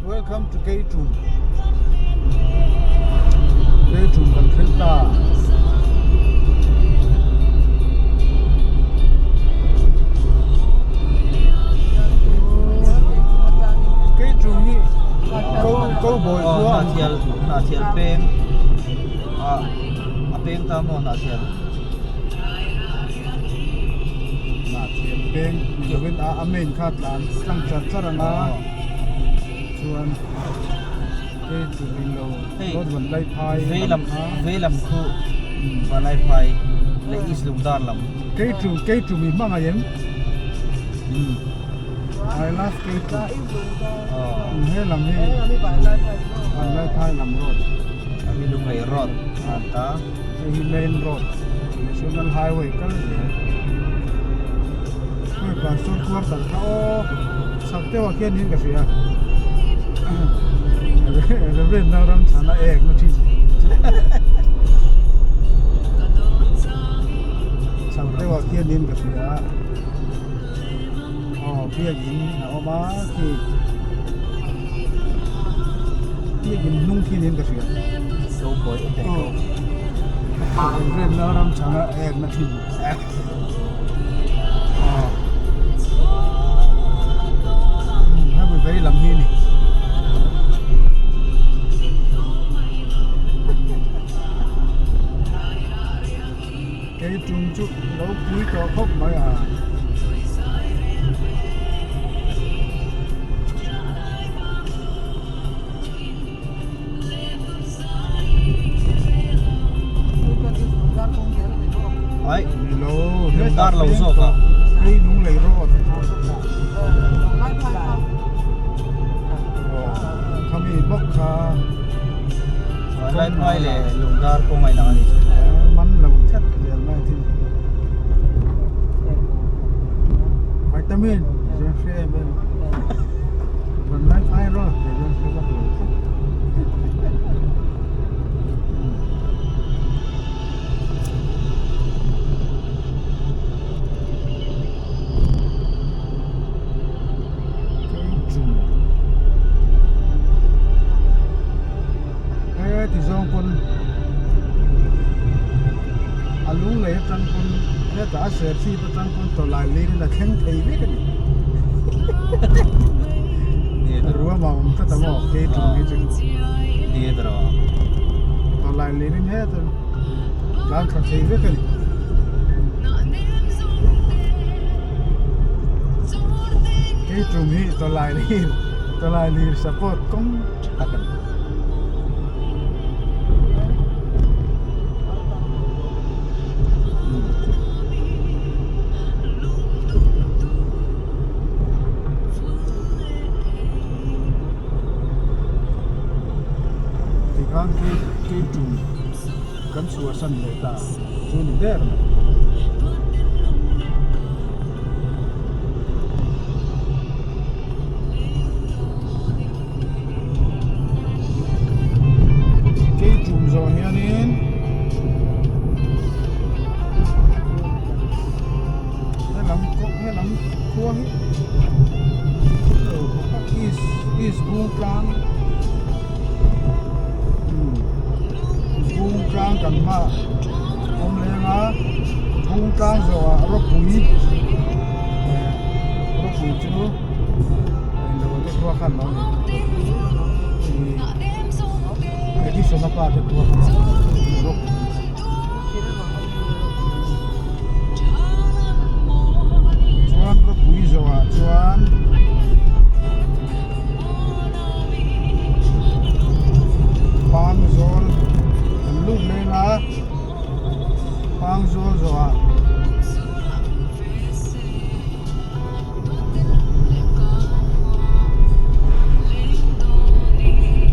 Welcome to Keitum. Keitum kan thleng ta. Keitum hi ko ko bawi khua. Hnathial Hnathial peng a a peng ta maw Hnathial. Hnathial peng ni lovin a a main kha tlan tlang char char anga chuan Keitum in lo road van lai phai veilam veilam khu van lai phai leh east lungdar lam. Keitum Keitum i hmang ai em? I love Keitum. He lam hi van lai phai lam road. Ami lunglei road a ta. Hei hi main road national highway kal zel. Hei pastor quarter kha aw chhak deuh ah khian in ka hria. Reverend Lalramchhana ek na thin. Chhak deuh ah khian in ka hria. Aw biakin a awm a khi biakin hnung khi niin ka hria aw inremna ram chhana ek na thin aw hemi vei lam hi a ni. Kei tum chu lo pui tawh khawp mai a. Ai, Nilo, dar lo zawk a. Hei nung lei rawt. Khami bawk kha. Lai phai leh lungdar kawng a inang a ni chu. Man lo tlat zel mai thil. Vitamin zir hre em em. Van lai phai rawt te zir hre vak lo tlat. He ti zawng pawn a lung lei atang pawn hetah a ser chhip atang pawn tawlai lir in a thleng thei vek a ni ruam a awm tlat a maw kei tum hi chu tawlai lir in hetah tlan thla thei vek a ni. Kei tum hi tawlai lir tawlai lir support kawng tha tak a ni. Tikhan kei kei tum kan chhuahsan leh ta chu ni ber mai. Kei tum zawh hianin helam kawng helam khua hi east east bung tlang bung tlang kan hma awm leng a bung tlang zawh ah rawpui eh rawpui chu englo te khua khan lo ni ih Edison a pa te khua kha rawpui chuan rawpui zawh ah chuan. Pangzawl an lut leng a Pangzawl zawh ah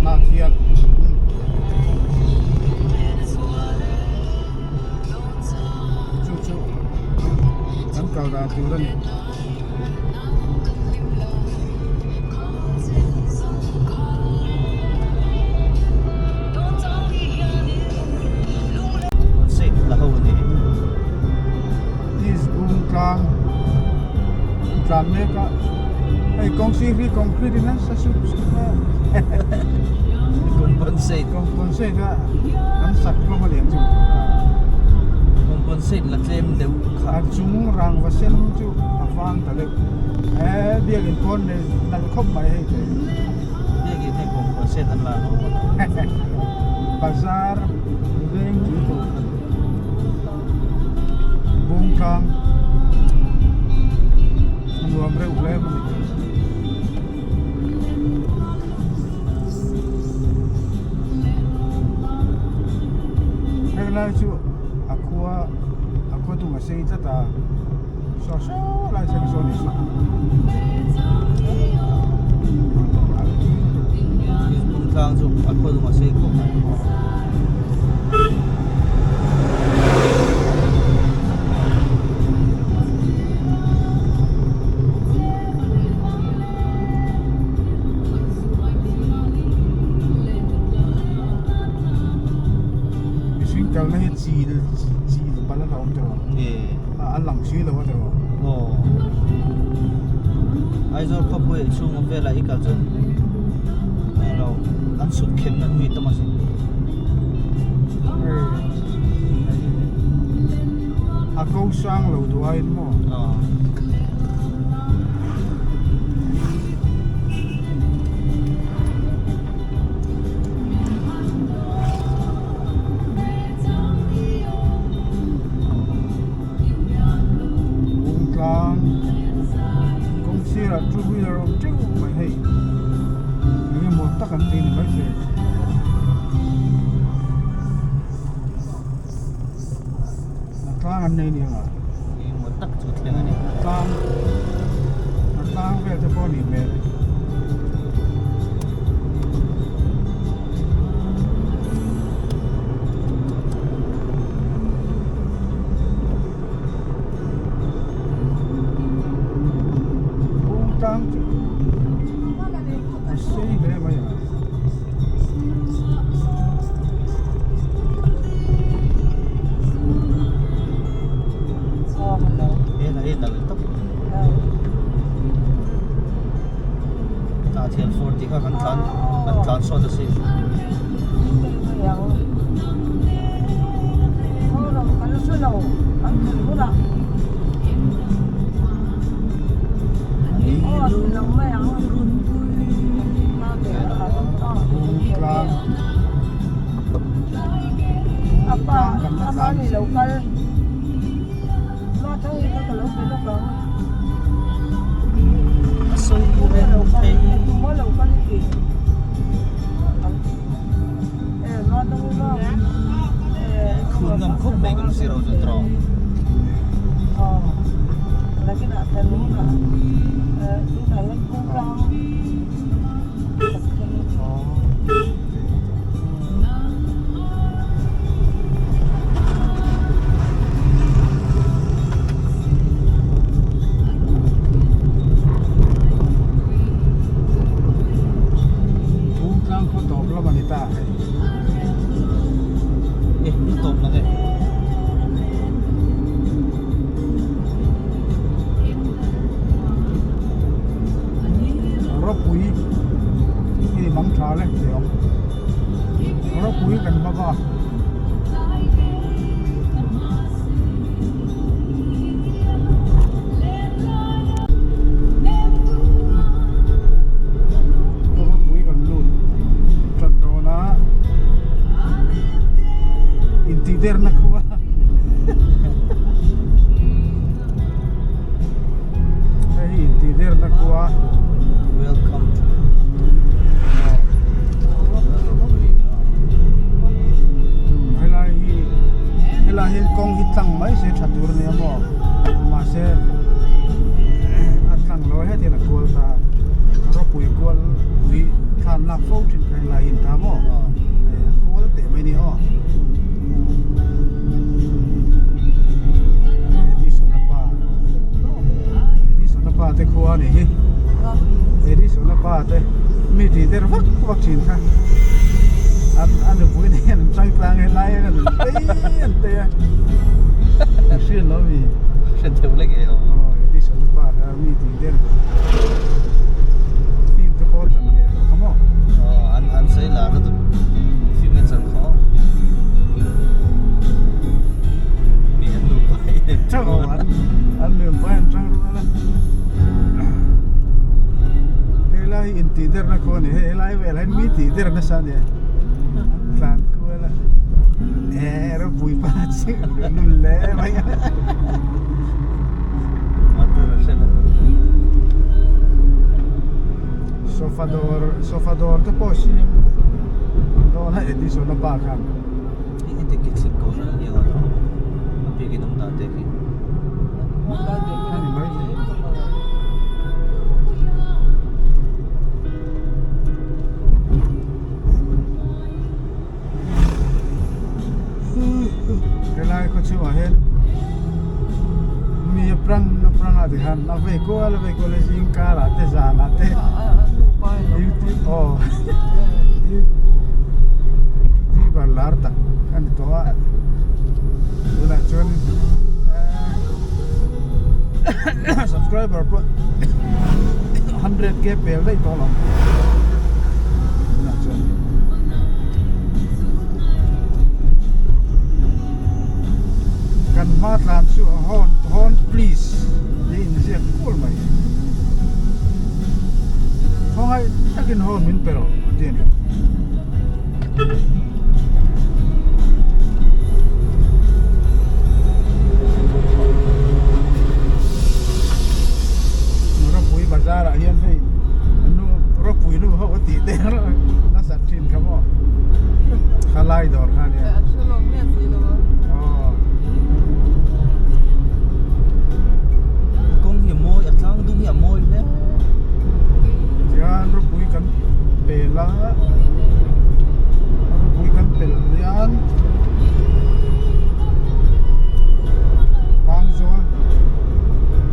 Hnahthial chu chu kan kal dan tur a ni. Concrete in an sa sup sup mai a. Compensate. Compensate a an sak hlawm a lian chu. Compensate la tlem deuh kha. A chung rangva sen chu a vang ta deuh. He biakin pawn nei nalh khawp mai hei te. Biakin hei compensate an la lo. Bazar veng tui tawh khat. Bungtlang a nuam reuh hle a ni. Helai chu a khua a khua tung a sei tlat a saw saw lai thleng sawn ni saw. Bungtlang chu a khua tung a sei khawp mai. Mihring kalna hi chil chil bal a lo awm tawh a a lang si lo a tawh. Aw Aizawl khawpui chhung velah i kal chuan englo an sut khem na hmui tam a sin. A ko sang lo duh aiin maw? Aw. Bungtlang kawng sirah two wheeler a awm teuh mai hei eng emaw tak an ti ni maithei. Tlang an nei ni ang a. Engemaw tak chu thleng a ni. Tlang a tlang vel te pawh a nih hmel. Bung tlang chu a sei hle mai a. Bungtlang khaw tawp lam a ni ta hei. Rawpui hi mang tha le tih a awm rawpui kan va va rawpui kan lut tan dawn a intihderna khua. Hei hi intih derna khua. Welcome to Helai hi helai hian kawng hi tlang mai se tha tur ania maw mahse a tlang lo hetiang a kual ta rawpui kual pui thlan lak fo thin kha helai hi an ta maw a kual teh mai ania aw. Edison-a pa Edison-a pa te khua a ni hi Edison-a pa te mi tih der vak vak thin kha an a nupui te hian an chang tlang helai hian an tei an tei a i hriat lo mi hriat theuh lek e aw Edison-a pa kha mi tih der. tih derna khaw a ni hei helai velah hian mi tih der nasa a nia an tlan kual a eh ropui pa chu lul hle mai a. Sofa dawr sofa dawr te pawh siam dawn a Edison a pa khan. A ni mai thei. Helai khaw chhungah hian mi a prang a prang ah tikhan a vei kual a vei kual a zing karah te zanah te aw youtuber lar tak a ni tawh a tunah chuan subscriber pawh 100k pel daih tawh lo tunah chuan kan hma tlan chu hawn hawn please tih inziak kual mai khawngaih takin hawn min pe rawh a ti a ni. Ropui bazar ah hian hei nu ropui nu ho a tih te nasat thin kha maw khalai dawr kha ania aw kawng hi a mawi a tlang dung hi a mawi hle tihian ropui kan pel a. Ropui kan pel hian Pangzawl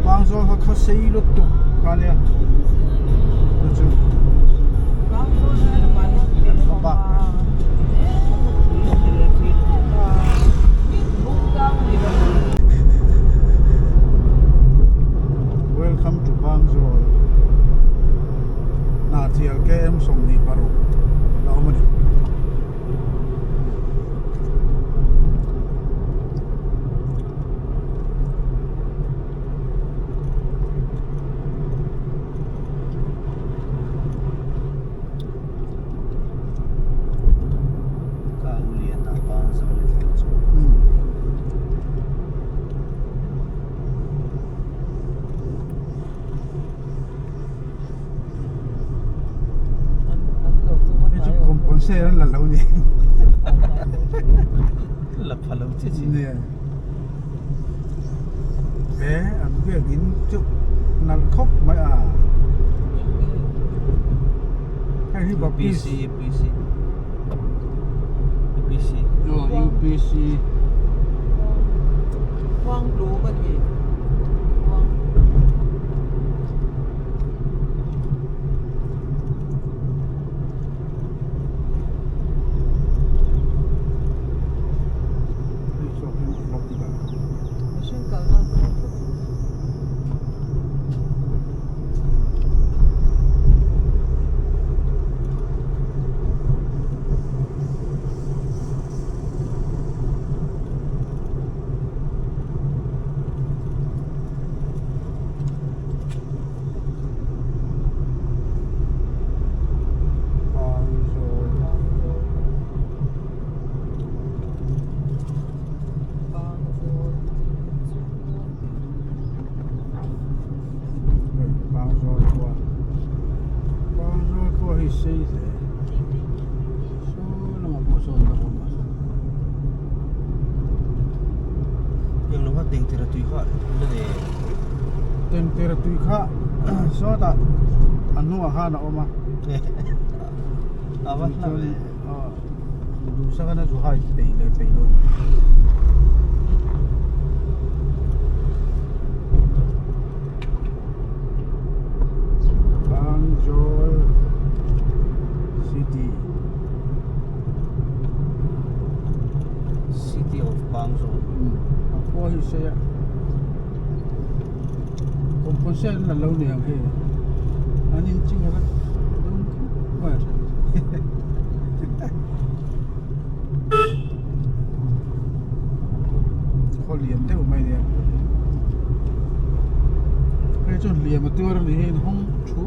Pangzawl kha khaw sei lutuk kha nia chu chu kan hma bak Welcome to Pangzawl. Hnahthial KM 26 a awm a ni. Ka u lian a pang zo leh thleng chu. Hei chu componsate an la lo ni. La pha lo che chi. Nia. He an biak in chu nalh khawp mai a. Hei hi Baptist. UPC UPC. UPC. Aw UPC. Pangzawl khua Pangzawl khua hi sei hle saw lamah pawh sawn a awm a. Englo kha tengtera tui kha la nei em? Tengtera tui kha sawtah a hnungah khan a awm a. A va hla ve. Duhsaka na zu hai peih leh peih lo. Pangzawl City. City of Pangzawl. A khua hi sei a. Componsate an la lo ni ang hei. An inching a dum khawp mai a then. Khaw lian deuh mai nia. Hei chuan hliam a tuar a ni hei in hawng thu.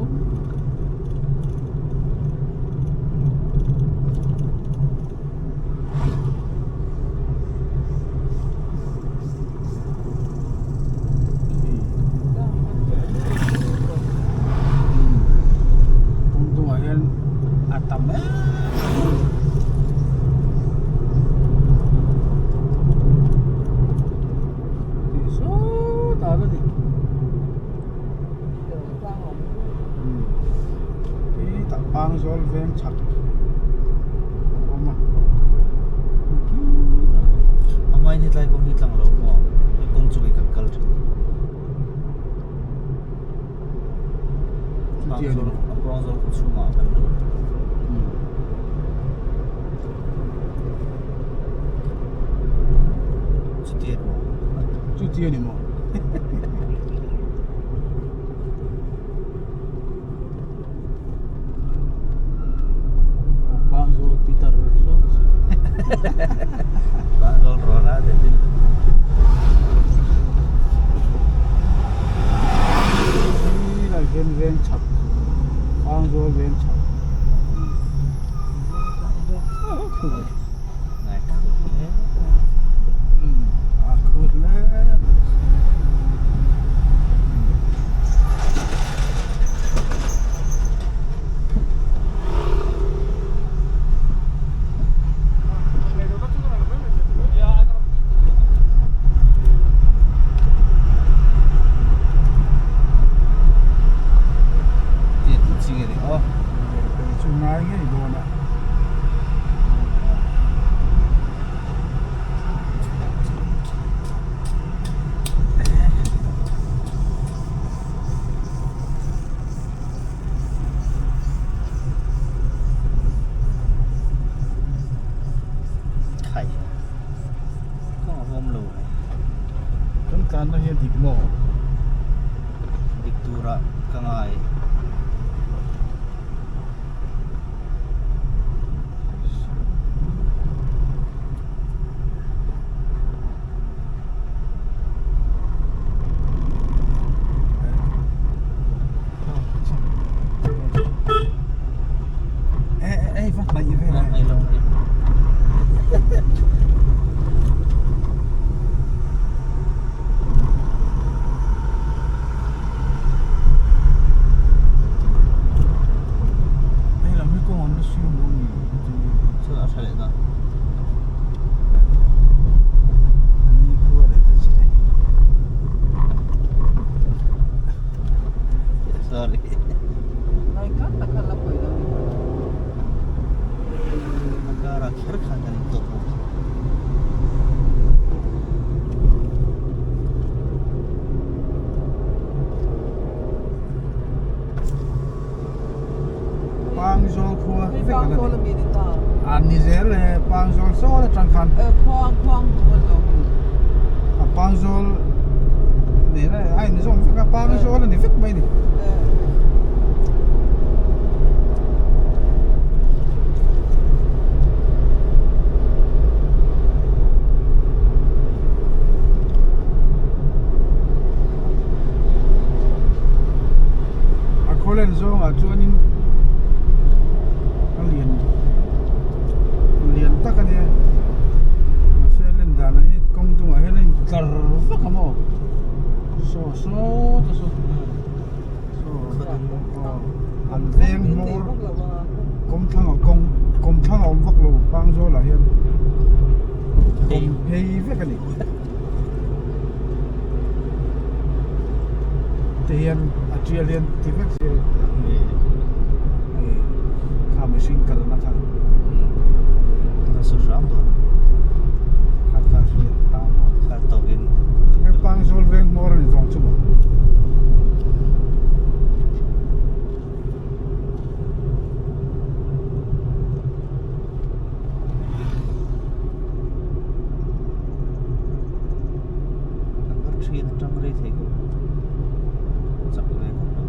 Pangzawl veng chhak a awm a khitah A hmain hetlai kawng hi tlang lo maw hei kawng chung hi kan kal thin Pangzawl a Pangzawl khaw chhungah kan lut. Chuti a ni maw? Chuti a ni maw? Pangzawl Peter Pangzawl Rora te din. Lai hian veng chhak Pangzawl veng chhak. Chu ngai ngei dawn a. Khai kawng a awm lo Kan tlanna hi a dik maw? Dik turah ka ngai. Hei lam hi kawng an la siam lo ni Chu a tha leh ta. An ni khua leh ta che. Sorry. Lai kar tak kha la pawi lo ni. A kara kher khan kan in tawp bawk. Pangzawl khua vek a la ni. A ni zel e, Pangzawl sawn atang khan. A Pangzawl nena a inzawm vek a, Pangzawl a ni vek mai a ni. A khawlen zawngah chuanin a lian lian tak a nia mahse a len danah hi kawng chungah hian a intlar vak a maw saw saw te saw saw an veng hmawr kawmthlang kawng kawmthlang a awm vak lo Pangzawl ah hian kawm phei vek a ni. Ti hian a tial hian ti vek se hei kha mihring kalna kha nasa hram dawn kha kha hriat ta maw kha tawkin hei Pangzawl veng hmawr a ni zawng chu maw. Number 3 atang rei thei khawp chak ve khawp lo.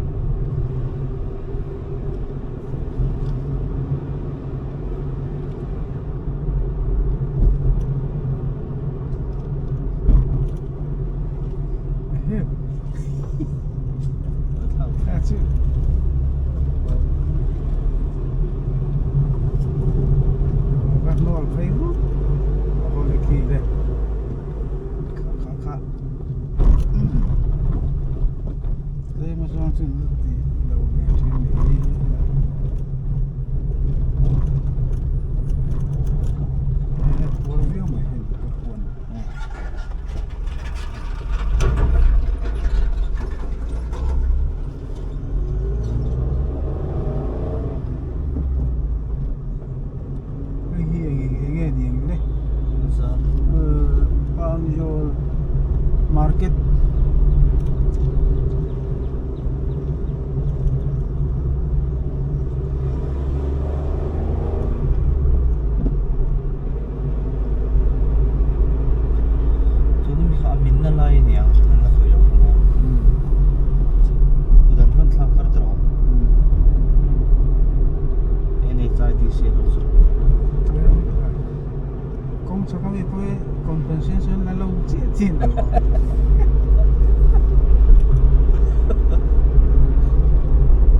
thin lo.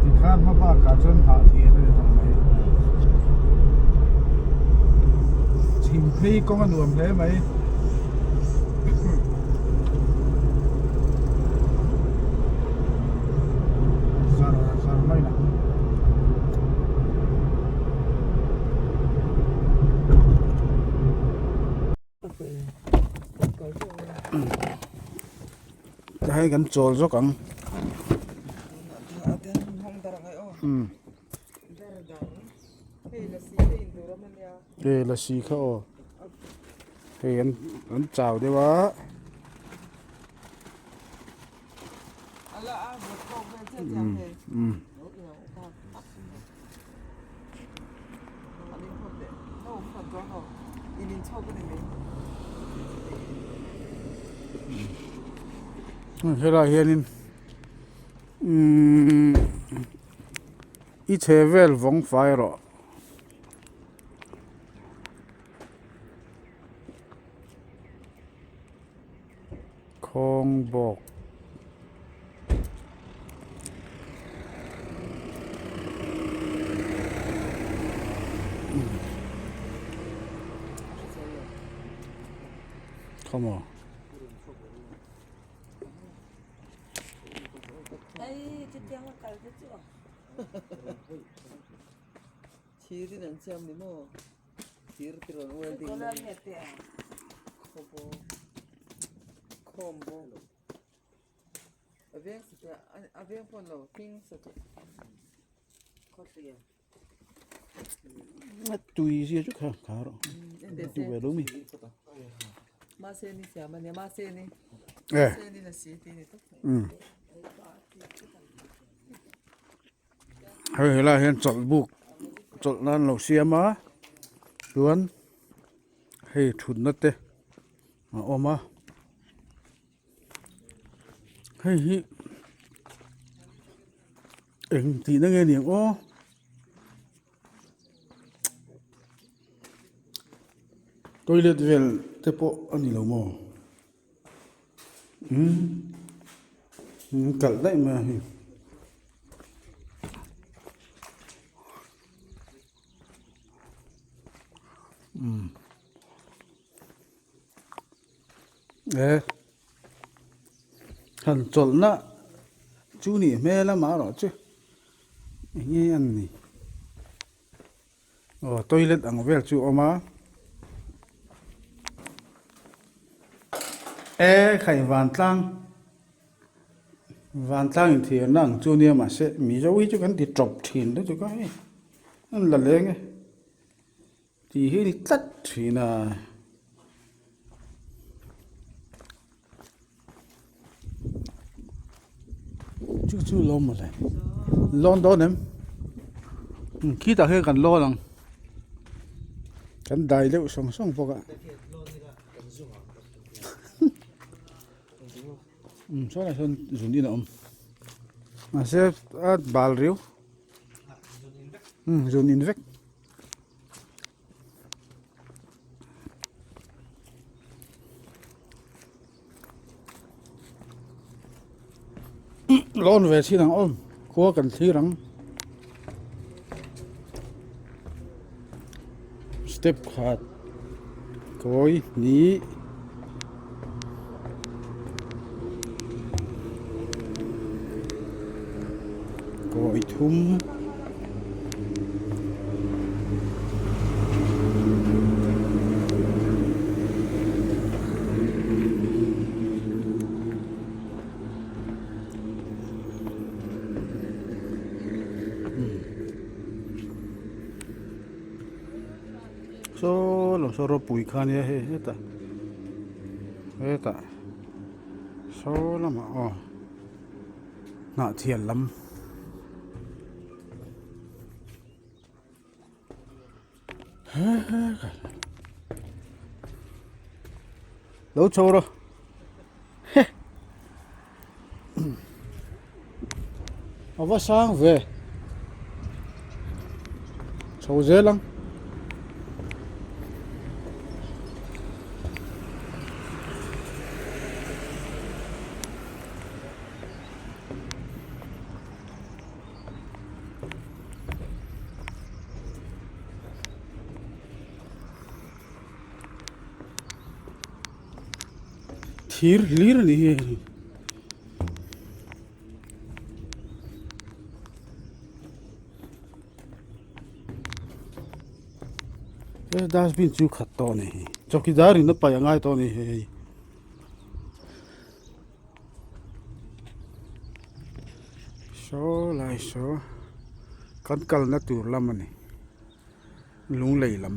Tikhan hma bakah chuan hah thei a ni tawh mai. Chhim phei kawng a nuam hle mai. Zar zar mai la. Hei kan chawl zawk ang. Hei lasi kha aw hei an an chau deuh a. Helaiah hianin umm i chhe vel vawng fai rawh. Khawng bawk. Come on. Thirin an siam ni maw? Thir ti rawn welding na ni. Khawbo khawmbo a veng satliah a veng pawh ni lo hming satliah A tui zia chu kha kha rawh tu ve lo mi. Mahse ni siam a nia mahse ni Eh. mahse ni lasi tih a ni tawp mai. Um. Hei helaiah hian chawlh buk chawlh nan lo siam a chuan hei thutna te a awm a hei hi eng tihna nge ni ang aw. Toilet vel te pawh a ni lo maw? Umm kalh daih mai a hei umm e han chawlhna chu nih hmel a mah erawh chu eng nge an ni. Aw toilet ang vel chu a awm a e khai vantlang vantlang inthiarna ang chu nia mahse mizo hi chu kan ti tawp thin lutuk a hei an la leng e tih hi a ni tlat thin a. Chu chu lawm mawle lawn dawn em khitah khian kan lawn ang kan dai deuh sawng sawng bawk a um sawnah sawn zun in a awm mahse a bal riau um zun in vek. Lawn ve chin ang aw khua kan thlir ang step khat kawi hnih. Kawi thum. Saw lam saw ropui kha ania hei hetah hetah saw lamah aw hnahthial lam. Lo chho rawh a va sang ve chho zel ang. Thir hlir a ni hi hei. He dustbin chu khat tawh a ni hi chowkidar in a paih a ngai tawh a ni hei. Saw lai saw kan kalna tur lam a ni lunglei lam.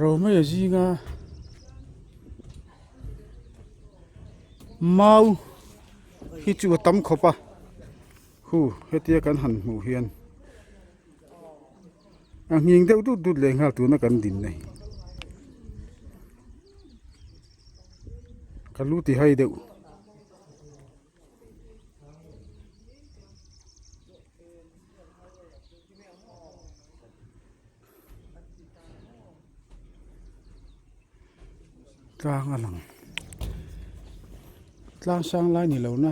Ro mai a zing a mau hi chu a tam khawp a hu hetia kan han hmuh hian a nghing deuh dut dut leh nghal tuna kan din nei ka lu ti hai deuh. Tlang a lang tlang sang lai ni lo na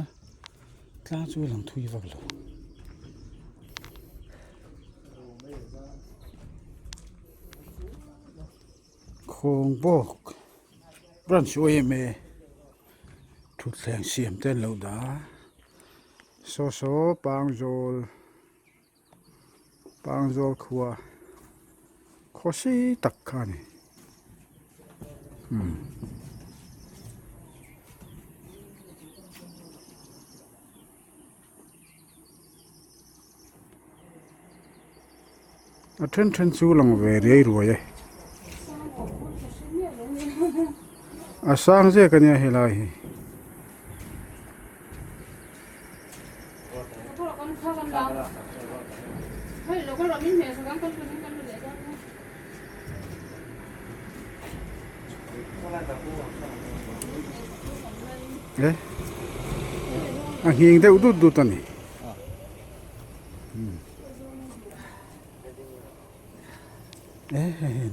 tlang chu a lang thui vak lo. Khawng bawk branch yma thutthleng siam te an lo dah a saw saw pangzawl. Pangzawl khua khaw sei tak kha a ni umm. A then then chu lang ve riai ruai e a sang zek a nia helai hi. A nghing deuh dut dut a ni.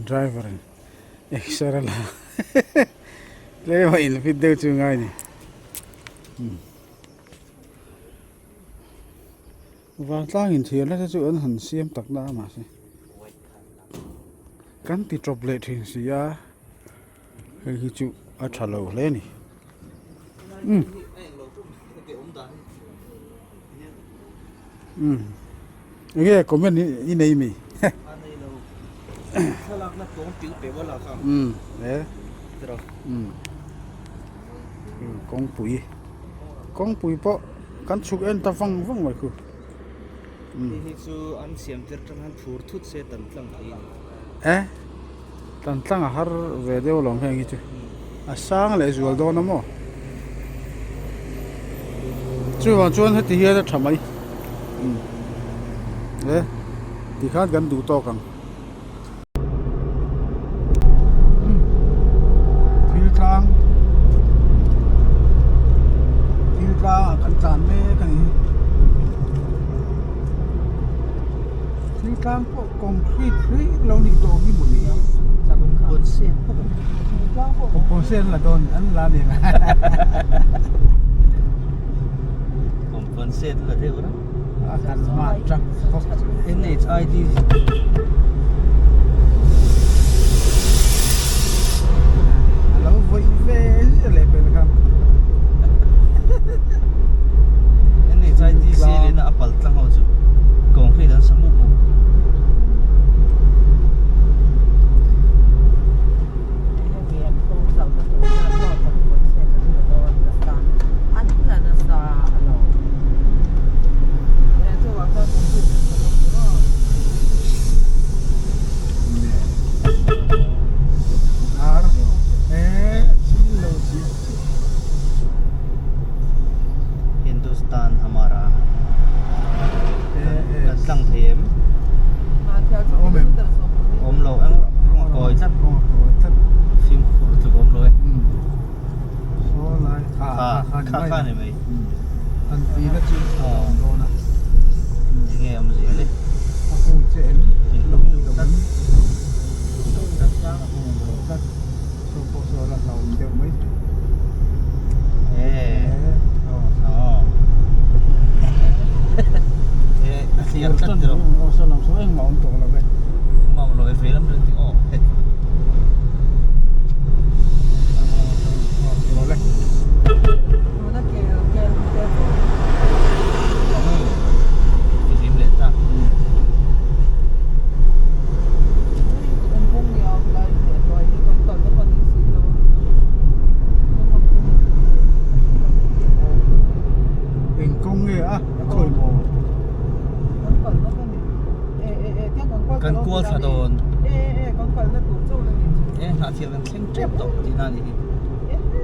Driver in exer a la tlem a in fit deuh chu ngai ni vantlang in thian na te chu an han siam tak na a mahse kan ti tawp leh thin si a hei hi chu a tha lo hle a ni. Enge comment i nei mi? Kawngpui kawngpui pawh kan chhuk en ta vang vang mai khu. Hei hi chu an siam tir tang hian phur thut se tan tlang thei a ni. E tan tlang a har ve deuh alawm heng hi chu a sang leh zual dawn a maw chuvang chuan heti hian a tha mai e tikhan kan duh tawk ang. Thil tlang thil tlang ah kan tlan mek a ni thil tlang pawh concrete hlui lo nih tawh hi maw ni kawngkawn sen la dawn an la ni kawngkawn sen la deuh reng a kan hma truck bawk NHID a lo vawih ve ziah leh pel kha NHIDC leh na a pal tlang ho chu concrete an sa mup mup Hindustan Hamara kan tlang thei em? Awm lo eng rawh a kawi tlat fimkhur tluk awm lo e kha kha ni mai enge awmzia le tlat. A thliar tlat tiraw. Aw saw lam saw engmah awm tawh lo ve. Engmah awm lo e ve lam reng tih aw. Fihlim leh ta. Eng kawng nge a a khawi maw? Kan kual thla dawn. E hnahthil kan thleng tep tawh tihna a nih hi.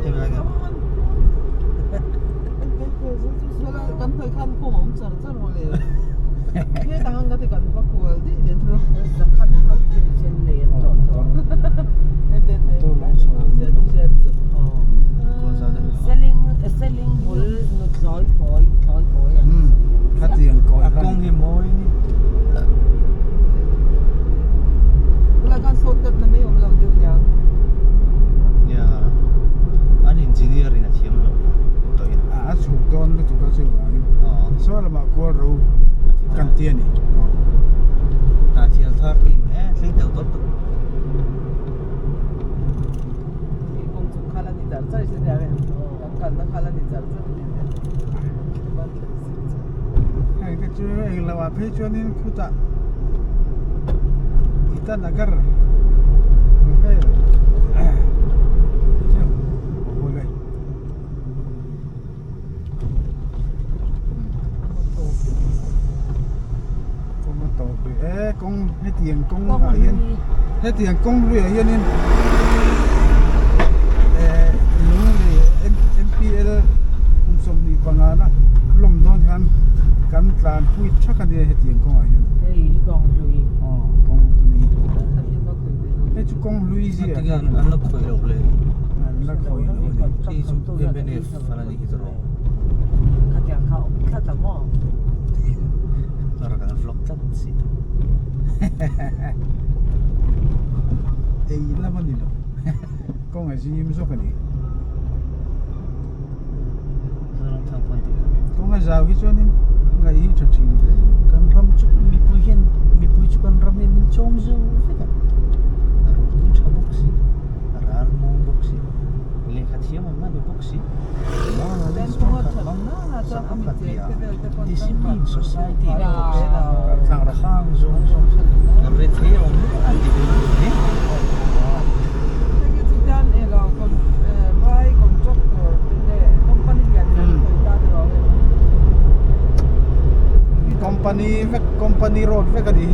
Hemi lai hian. A kawng hi mawi ni. Nia an engineer in a thiam lo tawh in. A chhuk dawn lutuk a chuvangin saw lamah kual ro kan ti a ni. Hnah thial thar tih he thleng deuh tawp tawp. Heng te chu englo ah phei chuanin khutah Itanagar vel chu a hawl e. Kawng a tawp rih e kawng hetiang kawng ah hian hetiang kawng luiah hianin eh lunglei M_P_L kum 25 na lawm dawn hian kan tlan pui thak a nia hetiang kawngah hian aw kawng hlui hei chu kawng hlui zia an la khawih loh le an la khawih loh a ni. Hei chu MNF an la nih hi tawh Rawh kan vlog tlat si tawh. Ei lam a ni lo kawng a zim zawk a ni. Kawng a zau hi chuanin ngaih hi tha thin hle. Kan ram chu mipui hian mipui chu kan ram hian min chawm zo vek a, a ropui tha bawk si, a ral muang bawk si, lehkha thiam awmna ni bawk si, moralist pakhat bang sangha khat piah discipline society ni bawk si, khang zawng zawng rethei a awm vek a ti ve mai. Company vek company road vek a ni hi.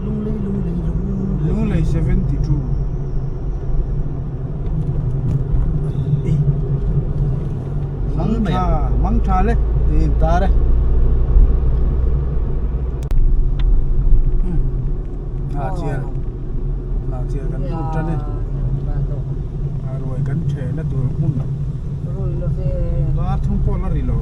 Lunglei lunglei lunglei. Lunglei 72. Mang tha mang tha le tin ta re. Na chial na chial kan lut tan e. A ruai kan the na tur hmun. Dar thum pawh la ri lo.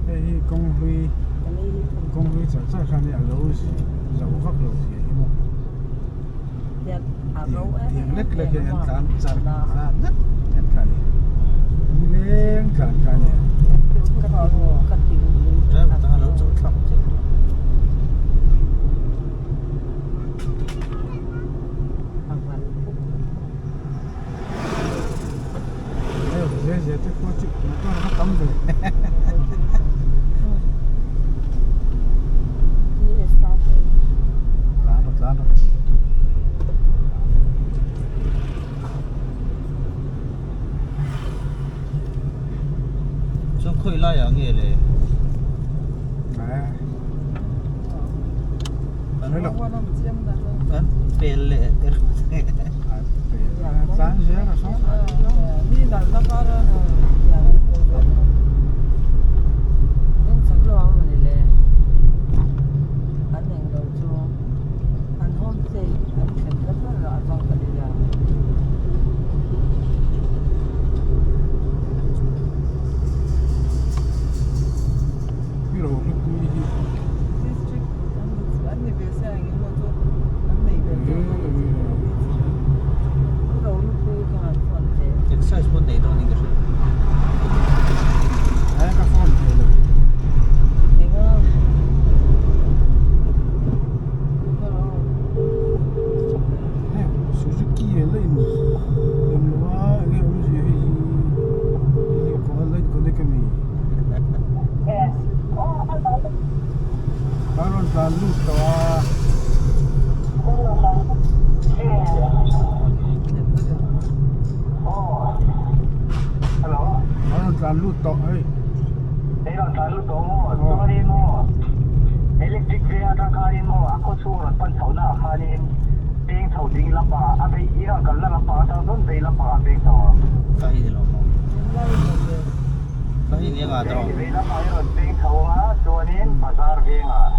Hei hi kawng hlui kawng hlui char char khan hi a lo zo vak lo zia hi maw tiang lek lek hian an tlan char tlan nghat nghat kha a ni nileng tlan kha a ni a. Chuan khawi laiah nge le? Kan pel leh er tlan lut tawh hei. Hei rawn tlan lut tawh maw? Chuanin maw electric veng atang khanin maw a khaw chhung rawn pan chhohna ah khanin peng chho ding lampangah a vei i rawn kalna lampang atang chuan vei lampangah peng chho ang. Ka hi ni lo maw? Ka hi ni anga tawh. Vei lampang i rawn peng chho anga chuanin bazar vengah.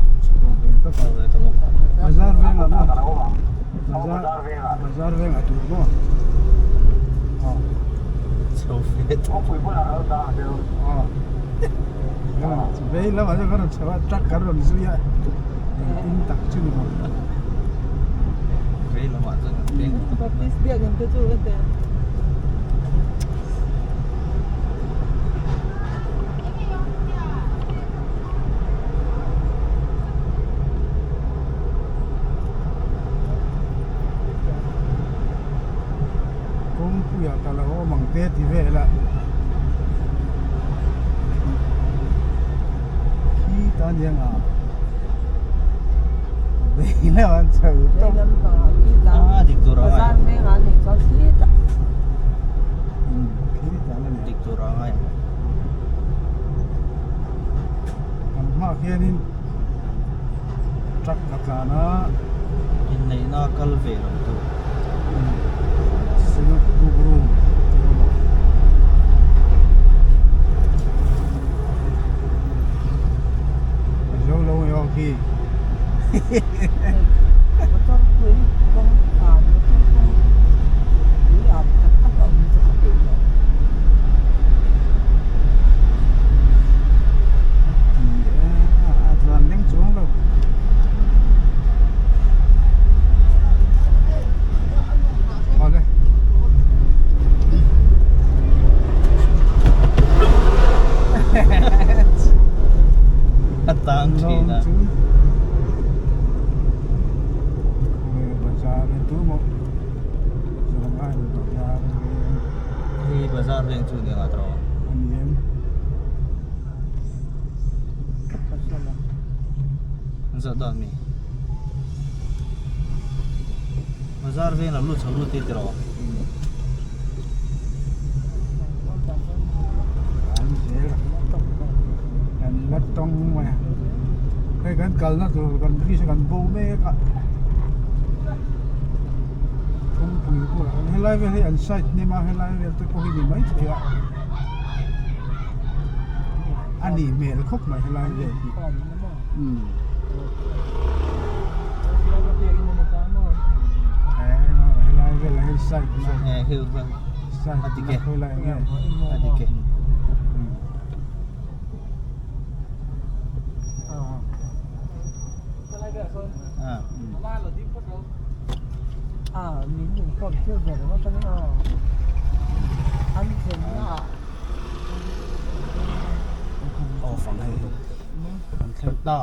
Bazar vengah maw? Ka lo awm ang. Aw bazar vengah. Bazar vengah tur maw? Aw. Chho ve tawh. Kawngpui bulah ka lo dah ang deuh. Aw. Vei lamah chuan kan rawn chho a, truck kan rawn zui a, engtin tak chu ni maw? Vei lamah chuan kan peng. Baptist biakinn te chu ka ti. Kawngpuiah ka lo awm ang te ti vel a khi ta nia nga vei lam an chho tawp a dik tur a ngai khi ta la ni dik tur a ngai kan hmaah khianin truck a tlan a. Inneihna kal ve lo tur. Synod book room tih a awm a. A zo lo nge aw khi. Motor pui kawng ah motor kawng pui ah tak tak a awm chu ka peih lo. Ni e, a tlan leng chuang lo. Awle. A tang thin a. Bazar tu maw? Zawnga in bazar. Hei bazar veng chu ni ang atro. Ani em? An zawh dawn mi. Bazar veng lam lut chho lut te tiraw. An zel kan la tawng mai a hei kan kalna tur kan bridge a kan bo mek a kawngpui bulah helai vel hi an side hnem a helai vel te pawh hi ni maithei a a nih hmel khawp mai helai vel hi umm helai vel ah hian side na side na khawilai nge a dik e Aw fang hei kan thleng ta.